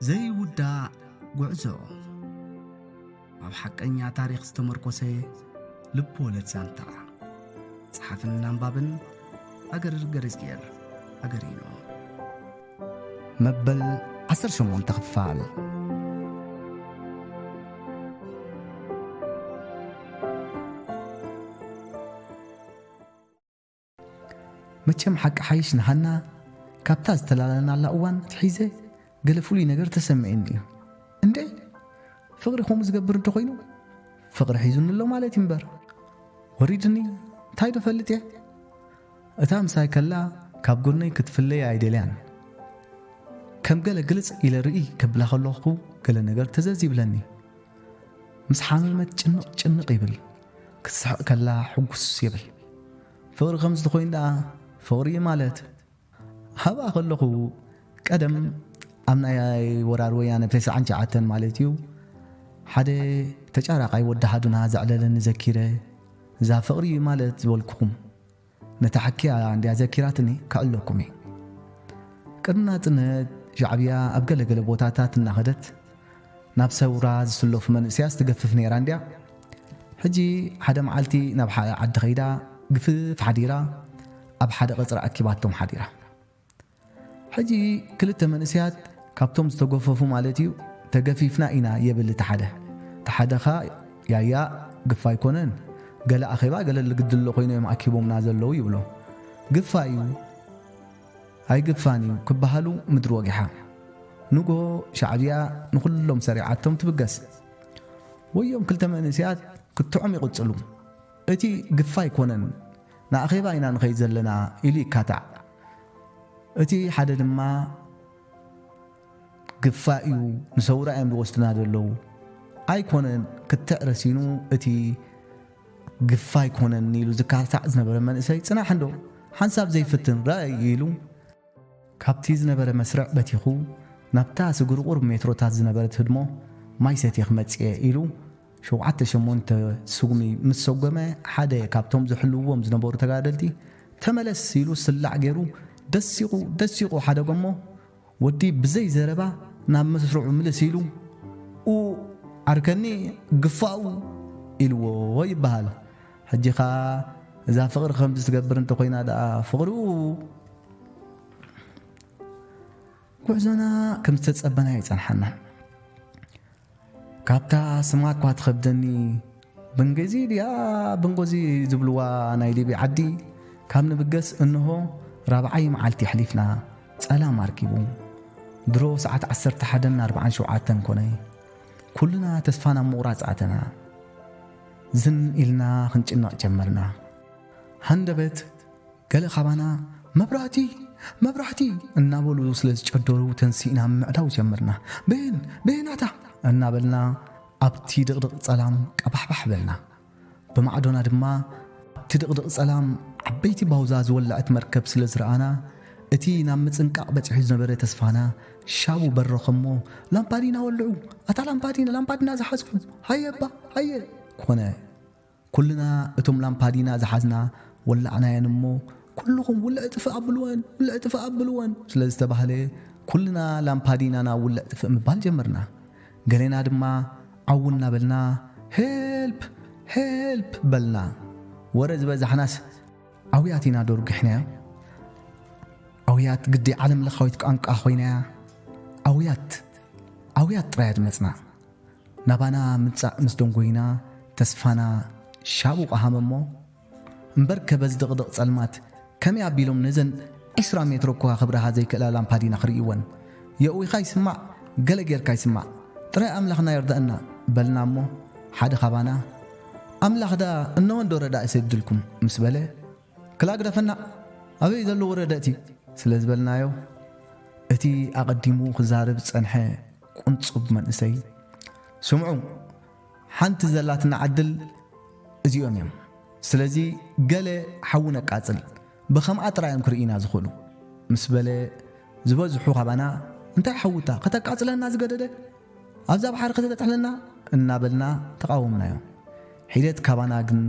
ዘይውዳእ ጉዕዞ። ኣብ ሓቀኛ ታሪኽ ዝተመርኮሰ ልብ ወለድ ዛንታ። ጸሓፍን ኣንባብን ኣገር ገረዝጌር ኣገሪኖ። መበል ዓሰርተ ሸሞንተ ክፋል። መቸም ሓቂ ሓይሽ ንሃና ካብታ ዝተላለናላ እዋን ኣትሒዘ ገለ ፍሉይ ነገር ተሰሚዑኒ እዩ። እንዴ፣ ፍቕሪ ከምኡ ዝገብር እንተኾይኑ ፍቕሪ ሒዙኒ ኣሎ ማለት እዩ እምበር። ወሪድኒ እንታይ ዶ ፈልጥ እየ? እታ ምሳይ ከላ ካብ ጎነይ ክትፍለይ ኣይደልያን። ከም ገለ ግልጽ ኢለ ርኢ ከብላ ከለኹ ገለ ነገር ተዘዝ ይብለኒ። ምስ ሓመመት ጭንቕ ጭንቕ ይብል። ክትስሕቕ ከላ ሕጉስ ይብል። ፍቕሪ ከምዚ ተኾይኑ ደኣ ፍቕሪ ማለት ኣብኣ ከለኹ ቀደም ኣብ ናይ ወራር ወያነ ብተስዓን ትሽዓተን ማለት እዩ፣ ሓደ ተጫራቃይ ወዲ ሃዱና ዘዕለለኒ ዘኪረ፣ እዛ ፍቕሪ ማለት ዝበልኩኹም ነታ ሓኪያ እንድያ ዘኪራትኒ ከዕለኩም እየ። ቅድሚ ናጽነት ሻዕብያ ኣብ ገለገለ ቦታታት እናኸደት ናብ ሰውራ ዝስለፉ መንእሰያት ትገፍፍ ነይራ እንድያ። ሕጂ ሓደ መዓልቲ ናብ ሓደ ዓዲ ኸይዳ ግፍፍ ሓዲራ ኣብ ሓደ ቐጽሪ ኣኪባቶም ሓዲራ። ሕጂ ክልተ መንእሰያት ካብቶም ዝተጎፈፉ ማለት እዩ፣ ተገፊፍና ኢና የብል እቲ ሓደ። እቲ ሓደ ኸኣ ያያ ግፋ ኣይኮነን፣ ገለ ኣኼባ ገለ ልግድሎ ኮይኑ እዮም ኣኪቦምና ዘለዉ ይብሎ። ግፋ እዩ ኣይግፋን እዩ ክበሃሉ ምድሪ ወጊሓ። ንጎ ሻዕብያ ንኹሎም ሰሪዓቶም ትብገስ። ወዮም ክልተ መንእሰያት ክትዖም ይቕጽሉ። እቲ ግፋ ኣይኮነን፣ ንኣኼባ ኢና ንኸይድ ዘለና ኢሉ ይካታዕ። እቲ ሓደ ድማ ግፋ እዩ፣ ንሰውራ እዮም ዝወስድና ዘለዉ። ኣይኮነን ክትዕ ረሲኑ እቲ ግፋ ኣይኮነን ኢሉ ዝካታዕ ዝነበረ መንእሰይ ጽናሕ እንዶ ሓንሳብ ዘይፍትን ራእይ ኢሉ ካብቲ ዝነበረ መስርዕ በቲኹ ናብታ ስግርቑር ሜትሮታት ዝነበረት ህድሞ ማይ ሰትየ ክመጽእ እየ ኢሉ ሸውዓተ ሸሞንተ ስጉሚ ምስ ሰጎመ ሓደ ካብቶም ዝሕልውዎም ዝነበሩ ተጋደልቲ ተመለስ ኢሉ ስላዕ ገይሩ ደሲቑ ደሲቑ ሓደጎ እሞ ወዲ ብዘይ ዘረባ ናብ መስርዑ ምልስ ኢሉ ኡ ዓርከኒ ግፋኡ ኢልዎ ይበሃል። ሕጂ ኸኣ እዛ ፍቕሪ ከምዚ ትገብር እንተኾይና ደኣ ፍቕሪ ኡ ጉዕዞና ከም ዝተጸበና ይጸንሓና። ካብታ ስማ እኳ ትኸብደኒ ብንገዚ ድያ ብንጎዚ ዝብልዋ ናይ ሊብያ ዓዲ ካብ ንብገስ እንሆ ራብዓይ መዓልቲ ኣሕሊፍና ጸላም ኣርኪቡ። ድሮ ሰዓት ዓሰርተ ሓደን ኣርባዓን ሸውዓተን ኮነ። ኩልና ተስፋ ናብ ምቑራጽ ኣተና። ዝን ኢልና ክንጭነቕ ጀመርና። ሃንደበት ገለ ካባና መብራህቲ መብራህቲ እናበሉ ስለ ዝጨደሩ ተንሲእና ምዕዳው ጀመርና። በየን በየናታ እናበልና ኣብቲ ድቕድቕ ጸላም ቀባሕባሕ በልና። ብማዕዶና ድማ ኣብቲ ድቕድቕ ጸላም ዓበይቲ ባውዛ ዝወለዐት መርከብ ስለ ዝረኣና እቲ ናብ ምጽንቃቕ በጺሑ ዝነበረ ተስፋና ሻቡ በረኸ እሞ ላምፓዲና ወልዑ፣ ኣታ ላምፓዲና ላምፓዲና ዝሓዝኩም ሃየ እባ ሃየ ኮነ። ኩልና እቶም ላምፓዲና ዝሓዝና ወላዕናየን እሞ ኩልኹም ውልዕ ጥፍእ ኣብልወን ውልዕ ጥፍእ ኣብልወን ስለ ዝተባህለ ኩልና ላምፓዲናና ውልዕ ጥፍእ ምባል ጀመርና። ገሌና ድማ ዓው እናበልና ሄልፕ ሄልፕ በልና። ወረ ዝበዛሕናስ ኣውያት ኢና ዶርጊሕናዮ። ኣውያት ግዲ ዓለም ለኻዊት ቋንቋ ኮይናያ። ኣውያት ኣውያት ጥራይ ኣድመጽና። ናባና ምጻእ ምስ ደንጎይና ተስፋና ሻቡ ቀሃመ እሞ እምበርከ በዚ ድቕድቕ ጸልማት ከመይ ኣቢሎም ነዘን ዒስራ ሜትሮ እኳ ክብርሃ ዘይክእላ ላምፓዲና ክርእይወን? የእዊኻ ይስማዕ ገለ ጌርካ ይስማዕ ጥራይ ኣምላኽና ይርዳእና በልና እሞ ሓደ ካባና ኣምላኽ ደኣ እነወ እንዶ ረዳኢ ሰዲድልኩም ምስ በለ ክላ ግደፈና ኣበይ ዘለዉ ረዳእቲ ስለ ዝበልናዮ እቲ ኣቐዲሙ ክዛረብ ዝጸንሐ ቁንጹብ መንእሰይ ስምዑ ሓንቲ ዘላትና ዕድል እዚኦም እዮም። ስለዚ ገለ ሓዊ ነቃጽል ብኸምኣ ጥራይ እዮም ክርእዩና ዝኽእሉ ምስ በለ ዝበዝሑ ካባና እንታይ ሓውታ ከተቃጽለና ዝገደደ ኣብዛ ባሕሪ ከተጥሕለና እናበልና ተቃወምናዮ። ሒደት ካባና ግን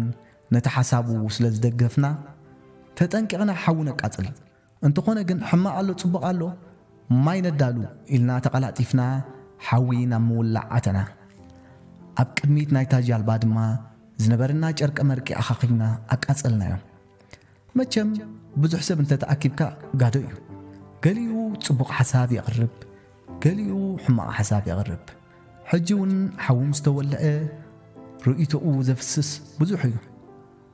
ነቲ ሓሳቡ ስለ ዝደገፍና ተጠንቂቕና ሓዊ ነቃጽል። እንተኾነ ግን ሕማቕ ኣሎ ጽቡቕ ኣሎ ማይ ነዳሉ ኢልና ተቐላጢፍና ሓዊ ናብ ምውላዕ ኣተና። ኣብ ቅድሚት ናይታ ጃልባ ድማ ዝነበረና ጨርቀ መርቂ ኣኻኺብና ኣቃጸልናዮ። መቸም ብዙሕ ሰብ እንተተኣኪብካ ጋዶ እዩ። ገሊኡ ጽቡቕ ሓሳብ የቕርብ፣ ገሊኡ ሕማቕ ሓሳብ የቕርብ። ሕጂ እውን ሓዊ ምስ ተወልዐ ርእይቶኡ ዘፍስስ ብዙሕ እዩ።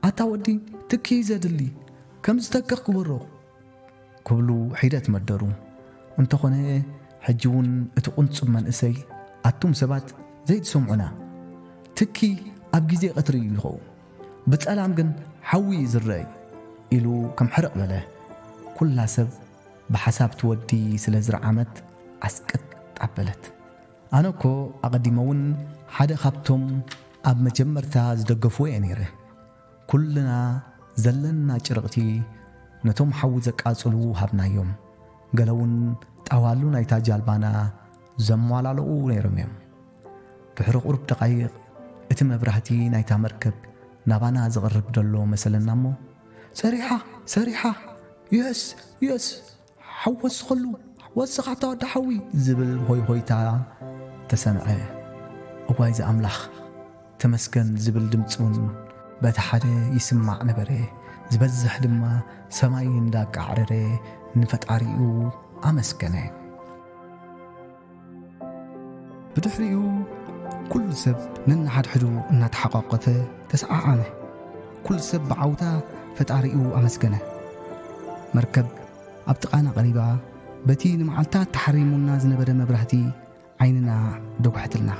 ኣታ ወዲ ትኪ ዘድሊ ከም ዝተክኽ ግበሮ ክብሉ ሒደት መደሩ። እንተኾነ ሕጂ እውን እቲ ቁንጹብ መንእሰይ ኣቱም ሰባት ዘይትሰምዑና፣ ትኪ ኣብ ግዜ ቀትሪ እዩ ዝኸውን፣ ብጸላም ግን ሓዊ እዩ ዝረኣይ ኢሉ ከም ሕርቕ በለ። ኩላ ሰብ ብሓሳብ ትወዲ ስለ ዝረዓመት ዓስቅጥ ኣበለት። ኣነ እኮ ኣቐዲመ እውን ሓደ ካብቶም ኣብ መጀመርታ ዝደገፍዎ እየ ነይረ። ኩልና ዘለና ጭርቕቲ ነቶም ሓዊ ዘቃጽሉ ሃብናዮም። ገለ እውን ጣዋሉ ናይታ ጃልባና ዘሟላለኡ ነይሮም እዮም። ድሕሪ ቁሩብ ደቓይቕ እቲ መብራህቲ ናይታ መርከብ ናባና ዝቕርብ ደሎ መሰለና እሞ፣ ሰሪሓ፣ ሰሪሓ፣ የስ፣ የስ፣ ሓዊ ወስኸሉ፣ ወስኻ ኣታ ወዲ ሓዊ ዝብል ሆይ ሆይታ ተሰምዐ። እዋይ ዝኣምላኽ ተመስገን ዝብል ድምፂ እውን በቲ ሓደ ይስማዕ ነበረ። ዝበዝሕ ድማ ሰማይ እንዳቃዕረረ ንፈጣሪኡ ኣመስገነ። ብድሕሪኡ ኩሉ ሰብ ነንሓድሕዱ እናተሓቋቆፈ ተሰዓዓመ። ኩሉ ሰብ ብዓውታ ፈጣሪኡ ኣመስገነ። መርከብ ኣብ ጥቓና ቀሪባ፣ በቲ ንመዓልታት ተሓሪሙና ዝነበረ መብራህቲ ዓይንና ደጉሐትልና።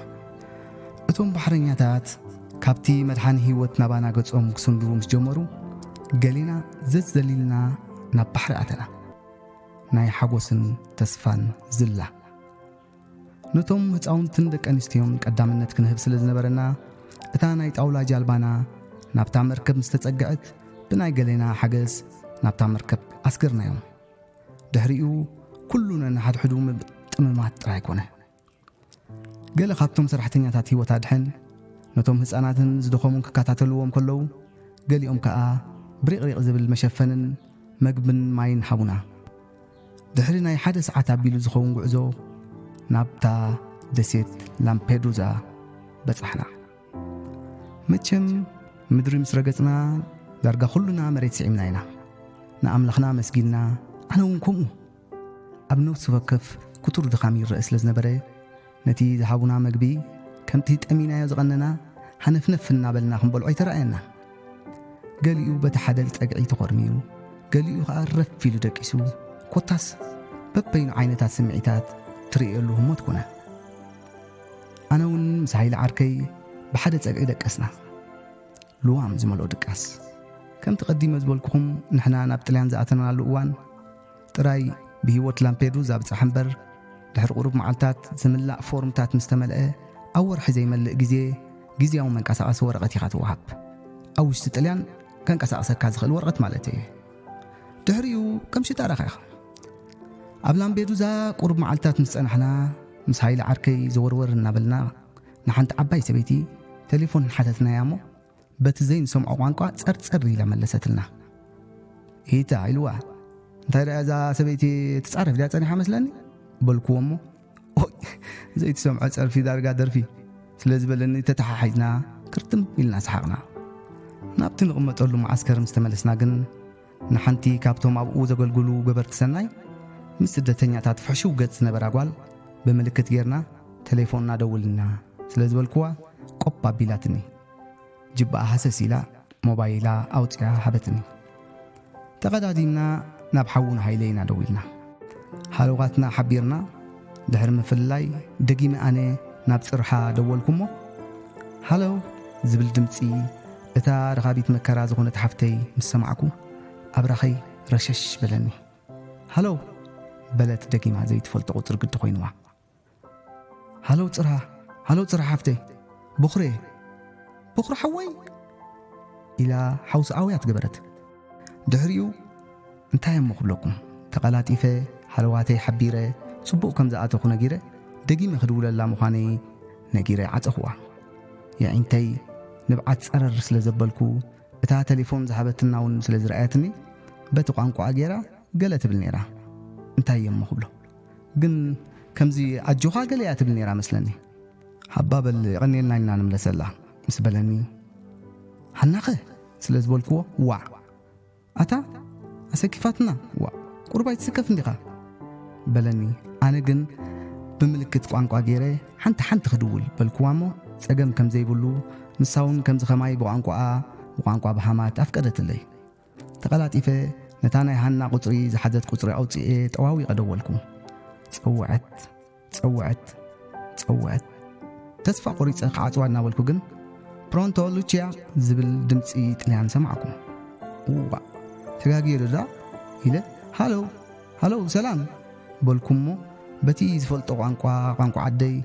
እቶም ባሕረኛታት ካብቲ መድሓኒ ህይወት ናባና ገጾም ክስንድሩ ምስ ጀመሩ፣ ገሌና ዘዝዘሊልና ናብ ባሕሪ ኣተና። ናይ ሓጎስን ተስፋን ዝላ። ነቶም ህፃውንትን ደቂ ኣንስትዮን ቀዳምነት ክንህብ ስለ ዝነበረና፣ እታ ናይ ጣውላ ጃልባና ናብታ መርከብ ምስ ተጸግዐት፣ ብናይ ገሌና ሓገዝ ናብታ መርከብ ኣስገርናዮም። ድሕሪኡ ኩሉ ነንሓድሕዱ ምጥምማት ጥራይ ኮነ። ገለ ካብቶም ሰራሕተኛታት ህይወት ኣድሕን ነቶም ህፃናትን ዝደኸሙን ክከታተልዎም ከለዉ፣ ገሊኦም ከኣ ብሪቕሪቕ ዝብል መሸፈንን መግብን ማይን ሃቡና። ድሕሪ ናይ ሓደ ሰዓት ኣቢሉ ዝኸውን ጉዕዞ ናብታ ደሴት ላምፔዱዛ በጻሕና። መቸም ምድሪ ምስ ረገጽና ዳርጋ ኩሉና መሬት ስዒምና ኢና። ንኣምላኽና ኣመስጊንና፣ ኣነ እውን ከምኡ። ኣብ ነፍሲ ወከፍ ክቱር ድኻም ይረአ ስለ ዝነበረ፣ ነቲ ዝሃቡና መግቢ ከምቲ ጠሚናዮ ዝቐነና ሃነፍነፍ እናበልና ክንበልዖ ኣይተራእየናን። ገሊኡ በቲ ሓደ ጸግዒ ተኾርምዩ፣ ገሊኡ ኸኣ ረፍ ኢሉ ደቂሱ፣ ኮታስ በበይኑ ዓይነታት ስምዒታት ትርእየሉ ህሞት ኮነ። ኣነ እውን ምስ ሃይለ ዓርከይ ብሓደ ጸግዒ ደቀስና። ልዋም ዝመልኦ ድቃስ። ከምቲ ቀዲመ ዝበልኩኹም፣ ንሕና ናብ ጥልያን ዝኣተናሉ እዋን ጥራይ ብህይወት ላምፔዱዛ ብጻሕ እምበር፣ ድሕሪ ቁሩብ መዓልታት ዝምላእ ፎርምታት ምስ ተመልአ፣ ኣብ ወርሒ ዘይመልእ ግዜ ግዝያዊ መንቀሳቐሲ ወረቐት ኢኻ ትወሃብ። ኣብ ውሽጢ ጥልያን ከንቀሳቕሰካ ዝኽእል ወረቐት ማለት እዩ። ድሕሪኡ ከም ሽጣራኻ ኢኻ። ኣብ ላምፔዱዛ ቁሩብ መዓልታት ምስ ጸናሕና፣ ምስ ሃይለ ዓርከይ ዘወርወር እናበልና ንሓንቲ ዓባይ ሰበይቲ ቴሌፎን ሓተትናያ እሞ፣ በቲ ዘይንሰምዖ ቋንቋ ጸርጸር ኢላ መለሰትልና። ኢታ ኢልዋ፣ እንታይ ደኣ እዛ ሰበይቲ ትጻረፍ ድያ ጸኒሓ መስለኒ? በልክዎ እሞ፣ ኦይ፣ ዘይትሰምዖ ጸርፊ ዳርጋ ደርፊ ስለ ዝበለኒ ተተሓሒዝና ክርትም ኢልና ሰሓቕና። ናብቲ ንቕመጠሉ መዓስከር ምስ ተመለስና ግን ንሓንቲ ካብቶም ኣብኡ ዘገልግሉ ገበርቲ ሰናይ ምስ ስደተኛታት ፍሕሽው ገጽ ዝነበራ ጓል ብምልክት ጌርና ተሌፎንና ደውልና ስለ ዝበልክዋ ቆብ ኣቢላትኒ። ጅባኣ ሃሰስ ኢላ ሞባይላ ኣውጺኣ ሃበትኒ። ተቐዳዲምና ናብ ሓውና ሃይለ ኢና ደዊልና። ሃለዋትና ሓቢርና ድሕሪ ምፍልላይ ደጊመ ኣነ ናብ ጽርሓ ደወልኩ እሞ፣ ሃሎ ዝብል ድምጺ እታ ረኻቢት መከራ ዝኾነት ሓፍተይ ምስ ሰማዕኩ ኣብራኸይ ረሸሽ በለኒ። ሃሎ በለት ደጊማ ዘይትፈልጦ ቁጽሪ ግዲ ኮይንዋ። ሃሎ ጽርሃ፣ ሃሎ ጽርሃ ሓፍተይ፣ ቦኽረ፣ ቦኽረ ሓወይ ኢላ ሓውሲ ኣውያት ገበረት። ድሕሪኡ እንታይ እሞ ክብለኩም፣ ተቐላጢፈ ሃለዋተይ ሓቢረ ጽቡቕ ከም ዝኣተኹ ነጊረ ደጊመ ክድውለላ ምዃነይ ነጊረ ዓጸኹዋ። የዒንተይ ንብዓት ጸረር ስለ ዘበልኩ እታ ተሌፎን ዝሃበትና እውን ስለ ዝረኣየትኒ በቲ ቋንቋኣ ገይራ ገለ ትብል ነይራ። እንታይ እየ እሞ ክብሎ? ግን ከምዚ ኣጆኻ ገለ እያ ትብል ነይራ መስለኒ። ሓባ በል የቐንየልና ኢልና ንምለሰላ ምስ በለኒ፣ ሃናኸ ስለ ዝበልክዎ፣ ዋዕ ኣታ ኣሰኪፋትና፣ ዋዕ ቁሩብ ኣይትስከፍ እንዲኻ በለኒ። ኣነ ግን ብምልክት ቋንቋ ገይረ ሓንቲ ሓንቲ ክድውል በልክዋ እሞ፣ ጸገም ከም ዘይብሉ፣ ንሳ እውን ከምዚ ኸማይ ብቋንቋኣ፣ ብቋንቋ ብሃማት ኣፍቀደትለይ። ተቐላጢፈ ነታ ናይ ሃና ቁጽሪ ዝሓዘት ቁጽሪ ኣውጺኤ ጠዋዊቐ ደወልኩ። ጸውዐት፣ ጸውዐት፣ ጸውዐት። ተስፋ ቆሪጸ ክዓጽዋ እናበልኩ ግን፣ ፕሮንቶ ሉቺያ ዝብል ድምጺ ጥልያን ሰማዕኩ። እዋእ፣ ተጋግየ ዶ ደኣ ኢለ፣ ሃሎ፣ ሃሎ፣ ሰላም በልኩ እሞ፣ በቲ ዝፈልጦ ቋንቋ፣ ቋንቋ ዓደይ፣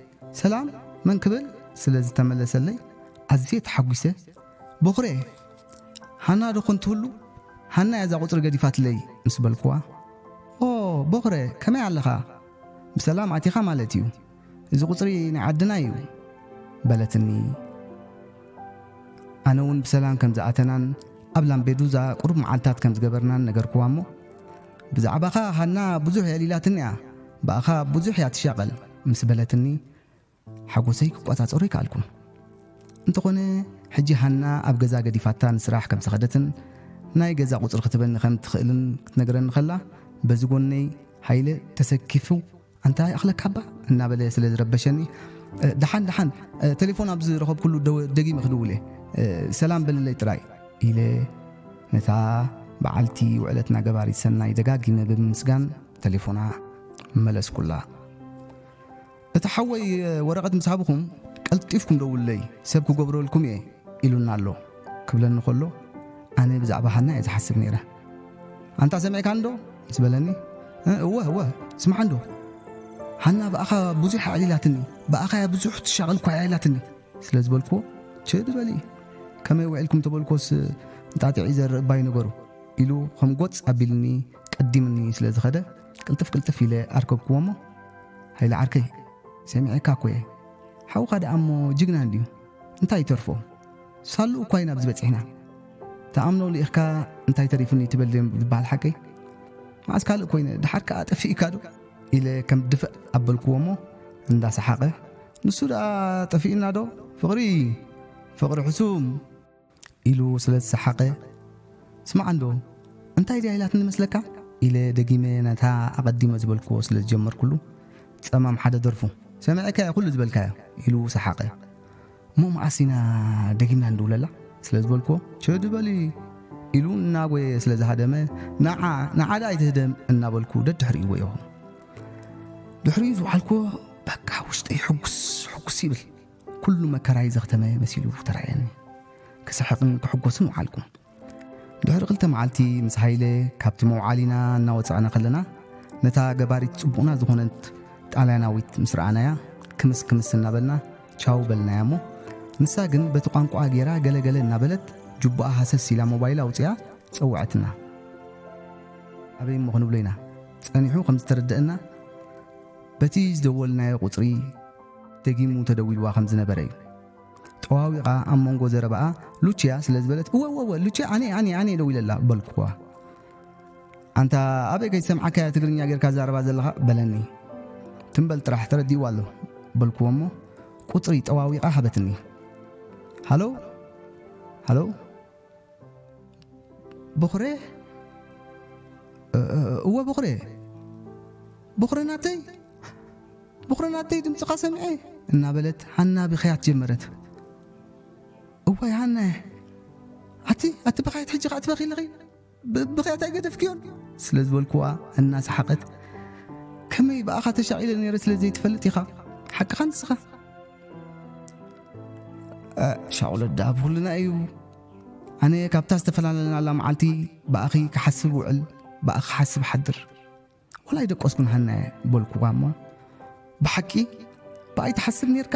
ሰላም መን ክብል ስለ ዝተመለሰለይ ኣዝየ ተሓጒሰ። ቦኽሬ፣ ሃና ዶ ኾን ትህሉ? ሃና እያ እዛ ቁጽሪ ገዲፋትለይ ምስ በልክዋ፣ ኦ ቦኽረ፣ ከመይ ኣለኻ? ብሰላም ኣቲኻ ማለት እዩ። እዚ ቁጽሪ ናይ ዓድና እዩ በለትኒ። ኣነ እውን ብሰላም ከም ዝኣተናን ኣብ ላምቤዱዛ ቁሩብ መዓልታት ከም ዝገበርናን ነገርክዋ እሞ፣ ብዛዕባኻ ሃና ብዙሕ የዕሊላትኒ እያ፣ ብኣኻ ብዙሕ እያ ትሻቐል ምስ በለትኒ፣ ሓጎሰይ ክቆጻጸሮ ኣይከኣልኩን። እንተኾነ፣ ሕጂ ሃና ኣብ ገዛ ገዲፋታ ንስራሕ ከም ዝኸደትን ናይ ገዛ ቁጽሪ ክትበኒ ከም ትኽእልን ክትነግረኒ ከላ፣ በዚ ጎነይ ሃይለ ተሰኪፉ፣ ኣንታ ይኣኽለካ እባ እናበለ ስለ ዝረበሸኒ፣ "እ፣ ደሓን፣ ደሓን፣ እ፣ ቴሌፎን ኣብ ዝረኸብኩሉ ደው-፣ ደጊመ ክድውል እየ፣ እ፣ ሰላም በልለይ ጥራይ" ኢለ ነታ በዓልቲ ውዕለትና ገባሪት ሰናይ ደጋጊመ ብምምስጋን ቴሌፎና መለስኩላ። "እቲ ሓወይ ወረቐት ምስ ሃብኹም ቀልጢፍኩም ደውልለይ፣ ሰብ ክገብረልኩም እየ" ኢሉና ኣሎ ክብለኒ ከሎ፣ ኣነ ብዛዕባ ሃና እየ ዝሓስብ ነይረ። "ኣንታ ሰሚዕካ እንዶ?" ምስ በለኒ፣ "እ፣ እወ፣ እወ፣ ስማዕ እንዶ፣ ሃና ብኣኻ ብዙሕ ኣዕሊላትኒ፣ ብኣኻ እያ ብዙሕ ትሻቐል እኳ ኣዕሊላትኒ" ስለ ዝበልክዎ፣ "ችድ በሊ፣ ከመይ ውዒልኩም?" ተበልክዎስ፣ "እንጣጢዕ እዩ ዘርእ እባ እዩ ነገሩ" ኢሉ ከም ጎጽ ኣቢልኒ ቀዲምኒ ስለ ዝኸደ፣ ቅልጥፍ ቅልጥፍ ኢለ ኣርከብክዎ እሞ፣ "ሃይለ ዓርከይ፣ ሰሚዐካ እኮ እየ። ሓውኻ ደኣ እሞ ጅግና እንድዩ። እንታይ ይተርፎ? ሳሉ እኳ ኢና ኣብዚ በጺሕና። ተኣምኖ ልኢኽካ እንታይ ተሪፉኒ ትበል ድዮም ዝበሃል ሓቀይ? መዓስ ካልእ ኮይነ፣ ደሓር ከኣ ጠፊእካ ዶ?" ኢለ ከም ድፍእ ኣበልክዎ እሞ፣ እንዳሰሓቐ፣ "ንሱ ደኣ ጠፊእና ዶ? ፍቕሪ፣ ፍቕሪ ሕሱም!" ኢሉ ስለ ዝሰሓቐ፣ "ስማዕ እንዶ፣ እንታይ ድያ ኢላትኒ መስለካ?" ኢለ ደጊመ ነታ ኣቐዲመ ዝበልክዎ ስለ ዝጀመርኩሉ፣ ጸማም ሓደ ደርፉ፣ "ሰሚዐካ እየ ኩሉ ዝበልካዮ" ኢሉ ሰሓቐ። "እሞ መዓስ ኢና ደጊምና ንድውለላ?" ስለ ዝበልክዎ፣ "ችድ በሊ" ኢሉ እናጎየ ስለ ዝሃደመ፣ "ንዓ፣ ንዓ ደኣ ኣይትህደም" እናበልኩ ደድሕሪኡ ጎየኹ። ድሕሪኡ ዝወዓልክዎ በቃ ውሽጠይ ሕጉስ ሕጉስ ይብል። ኩሉ መከራይ ዘኽተመ መሲሉ ተራእየኒ። ክስሕቕን ክሕጎስን ወዓልኩ። ድሕሪ ክልተ መዓልቲ ምስ ሃይለ ካብቲ መውዓሊና እናወጻእና ከለና፣ ነታ ገባሪት ጽቡቕና ዝኾነት ጣልያናዊት ምስ ረኣናያ፣ ክምስ ክምስ እናበልና ቻው በልናያ እሞ፣ ንሳ ግን በቲ ቋንቋኣ ጌራ ገለ ገለ እናበለት፣ ጁባኣ ሃሰስ ኢላ ሞባይላ ኣውጺኣ ጸውዐትና። ኣበይ እሞ ክንብሎ ኢና? ጸኒሑ ከም ዝተረደአና፣ በቲ ዝደወልናዮ ቁጽሪ ደጊሙ ተደዊልዋ ከም ዝነበረ እዩ። ጠዋዊቓ ኣብ መንጎ ዘረባኣ ሉቺያ ስለ ዝበለት፣ "እወ፣ እወ፣ እወ፣ ሉቺያ፣ ኣነ፣ ኣነ፣ ኣነ ደዊለላ" በልኩዋ። "ኣንታ ኣበይ ከይሰምዓካያ ትግርኛ ጌርካ ዛረባ ዘለኻ?" በለኒ። "ትም በል ጥራሕ፣ ተረዲእዋ ኣሎ" በልኩዎ እሞ፣ ቁጽሪ ጠዋዊቓ ሃበትኒ። "ሃሎ? ሃሎ? ቦኽሬ? እ-፣ እ-፣ እወ ቦኽሬ። ቦኽሬ ናተይ? ቦኽሬ ናተይ ድምፅኻ ሰሚዐ" እናበለት ሃና ብኽያት ጀመረት። "እዋይ ሃና፣ ኣቲ፣ ኣቲ ብኽያት ሕጂ ኸዓ ትበኺ ኣለኺ? ብ-፣ ብኽያት ኣይገደፍክዮን?" ስለ ዝበልክዋ እናሰሓቐት፣ "ከመይ ብኣኻ ተሻቒለ ነይረ ስለ ዘይትፈልጥ ኢኻ? ሓቅኻ ንስኻ?" "እ፣ ሻቑለት ደኣ ብኹልና እዩ። ኣነ ካብታ ዝተፈላለናላ መዓልቲ ብኣኺ ክሓስብ ውዕል፣ ብኣኺ ክሓስብ ሓድር። ወላ ኣይደቀስኩን ሃናየ" በልኩዋ እሞ፣ "ብሓቂ ብኣይ ትሓስብ ኔርካ?"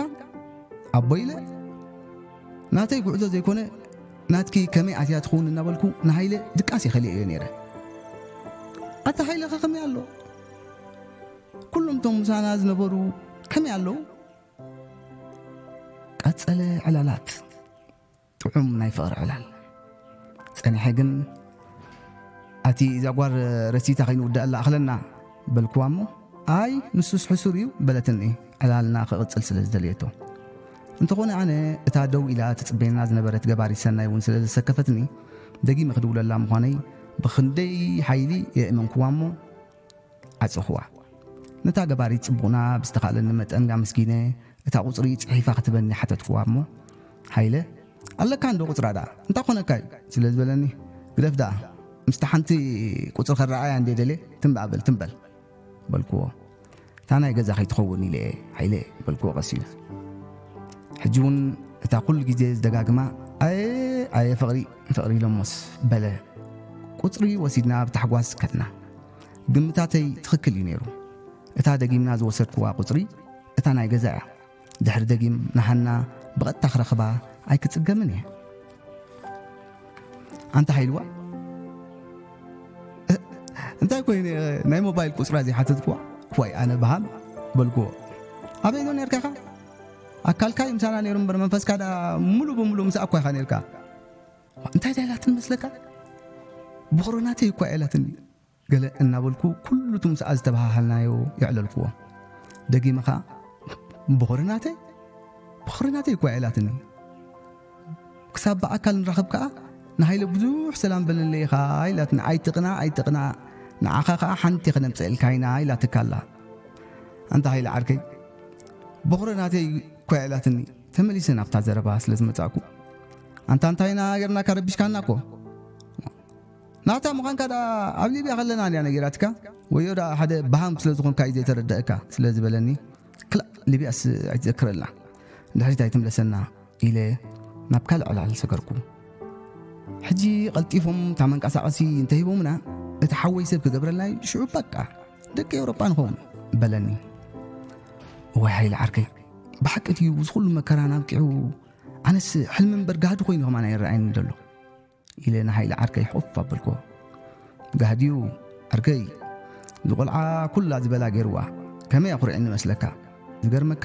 ኣቦ ኢለ፣ ናተይ ጉዕዞ ዘይኮነ ናትኪ ከመይ ኣትያ ትኸውን እናበልኩ ንሃይለ ድቃስ ይኸልየዮ ነይረ። "ኣታ ሃይለኸ ከመይ ኣሎ? ኩሎም እቶም ምሳና ዝነበሩ ከመይ ኣለዉ?" ቀጸለ ዕላላት። ጥዑም ናይ ፍቕሪ ዕላል። ጸኒሐ ግን፣ "ኣቲ እዛ ጓል ረሲታ ከይንውድኣላ ኣኽለና" በልክዋ እሞ፣ ኣይ ንሱስ ሕሱር እዩ በለትኒ፣ ዕላልና ክቕጽል ስለ ዝደልየቶ። እንተኾነ ኣነ እታ ደው ኢላ ትጽበየና ዝነበረት ገባሪት ሰናይ እውን ስለ ዘሰከፈትኒ፣ ደጊመ ክድውለላ ምዃነይ ብኽንደይ ሓይሊ የእመንክዋ እሞ ዓጸኽዋ። ነታ ገባሪት ጽቡቕና ብዝተኻእለኒ መጠን ኣመስጊነ፣ እታ ቁጽሪ ጽሒፋ ክትበኒ ሓተትክዋ እሞ፣ "ሃይለ፣ ኣለካ እንዶ ቁጽራ ደኣ? እንታይ ኮነካ እዩ?" ስለ ዝበለኒ፣ "ግደፍ ደኣ፣ ምስታ ሓንቲ ቁጽሪ ከረኣያ እንደ ደልየ፣ ትም በል፣ ትም በል" በልክዎ። "እታ ናይ ገዛ ከይትኸውን ኢለ እየ፣ ሃይለ" በልክዎ ቀስ ኢለ። ሕጂ እውን እታ ኩሉ ግዜ ዝደጋግማ፣ "ኣየ፣ ኣየ ፍቕሪ፣ ፍቕሪ ኢሎሞስ" በለ። ቁጽሪ ወሲድና ብታሕጓስ ከድና። ግምታተይ ትኽክል እዩ ነይሩ። እታ ደጊምና ዝወሰድክዋ ቁጽሪ እታ ናይ ገዛ እያ። ድሕሪ ደጊም ንሃና ብቐጥታ ክረኽባ ኣይክጽገምን እየ። "ኣንታ ሃይልዋ፣ እ-፣ እንታይ ኮይኑ ናይ ሞባይል ቁጽራ ዘይሓተትክዋ?" "ዋይ ኣነ በሃም" በልክዎ። "ኣበይ ዶ ነርካ ኢኻ? ኣካልካ እዩ ምሳና ነይሩ እምበር መንፈስካ ደኣ ሙሉ ብሙሉ ምሳኣ እኳ ኢኻ ነርካ። እንታይ ደኣ ኢላትኒ መስለካ? ቦኽሪ ናተይ እኳ ኢላትኒ" ገለ እናበልኩ ኩሉ እቲ ምስኣ ዝተበሃሃልናዮ የዕለልክዎ። ደጊመ ኸኣ "ቦኽሪ ናተይ? ቦኽሪ ናተይ እኳ" ኢላትኒ። ክሳብ ብኣካል ንራኸብ ከኣ ንሃይለ ብዙሕ ሰላም በለለይ ኢኻ ኢላትኒ። "ኣይትቕናእ፣ ኣይትቕናእ፣ ንዓኻ ከኣ ሓንቲ ከነምጽኣልካ ኢና" ኢላትካ ኣላ። ኣንታ ሃይለ ዓርከይ፣ "ቦኽሪ ናተይ እኳ" ኢላትኒ። ተመሊሰ ናብታ ዘረባ ስለ ዝመጻእኩ፣ "ኣንታ እንታይ ኢና ጌርናካ? ረቢሽካና እኮ። ናታ ምዃንካ ደኣ ኣብ ሊብያ ከለና እንድያ ነጊራትካ? ወዮ ደኣ ሓደ በሃም ስለ ዝኾንካ እዩ ዘይተረደአካ" ስለ ዝበለኒ፣ "ክላእ፣ ሊብያስ ኣይትዘክረልና፣ ንድሕሪት ኣይትምለሰና" ኢለ ናብ ካልእ ዕላል ሰገርኩ። ሕጂ ቀልጢፎም እታ መንቀሳቐሲ እንተሂቦምና፣ እቲ ሓወይ ሰብ ክገብረልና እዩ፣ ሽዑ በቃ ደቂ ኤውሮጳ ንኸውን በለኒ። እዋይ ሃይለ ዓርከይ፣ ብሓቂ ድዩ እዚ ኩሉ መከራና ኣብቂዑ? ኣነስ ሕልሚ እምበር ጋህዲ ኮይኑ ከማን ኣይረኣየኒ ዘሎ ኢለ ንሃይለ ዓርከይ ሕቑፍ ኣበልክዎ። "ጋህዲዩ ዓርከይ፣ እዚ ቆልዓ ኩላ ዝበላ ገይርዋ፣ ከመይ ኣኹሪዕኒ መስለካ? ዝገርመካ፣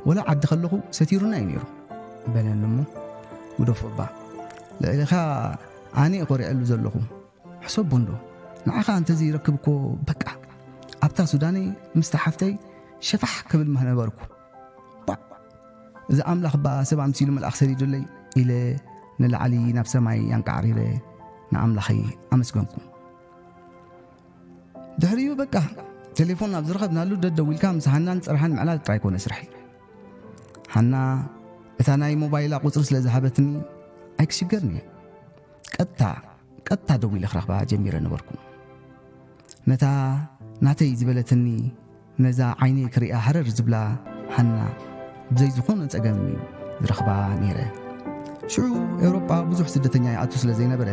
ወላ ዓዲ ከለኹ ሰቲሩና እዩ ነይሩ" በለኒ እሞ፣ "ግደፎ እባ፣ ልዕሊኻ ኣነ እየ ኮሪዐሉ ዘለኹ። ሕሰቦ እንዶ፣ ንዓኻ እንተዘይረክብ እኮ በቃ ኣብታ ሱዳነይ ምስታ ሓፍተይ ሸፋሕ ክብል ምነበርኩ። ባእ፣ እዚ ኣምላኽ እባ ሰብ ኣምሲሉ መልኣኽ ሰዲዱለይ" ኢለ ንላዕሊ ናብ ሰማይ ኣንቃዕሪረ ንኣምላኸይ ኣመስገንኩ። ድሕሪኡ በቃ ቴሌፎን ኣብ ዝረኸብናሉ ደደዊልካ ምስ ሃናን ጽርሃን ምዕላል ጥራይ ኮነ ስርሐይ። ሃና እታ ናይ ሞባይላ ቁጽሪ ስለ ዝሃበትኒ ኣይክሽገርን እየ። ቀጥታ፣ ቀጥታ ደዊለ ክረኽባ ጀሚረ ነበርኩ። ነታ ናተይ ዝበለትኒ፣ ነዛ ዓይነይ ክሪኣ ሃረር ዝብላ ሃና ብዘይ ዝኾነ ጸገም እዩ ዝረኽባ ነይረ። ሽዑ ኤውሮጳ ብዙሕ ስደተኛ ይኣቱ ስለ ዘይነበረ፣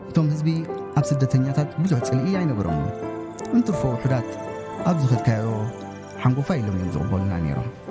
እቶም ህዝቢ ኣብ ስደተኛታት ብዙሕ ጽልኢ ኣይነበሮምን። እንትርፎ ውሑዳት ኣብ ዝኸድካዮ ሓንጎፋይ ኢሎም እዮም ዝቕበሉና ነይሮም።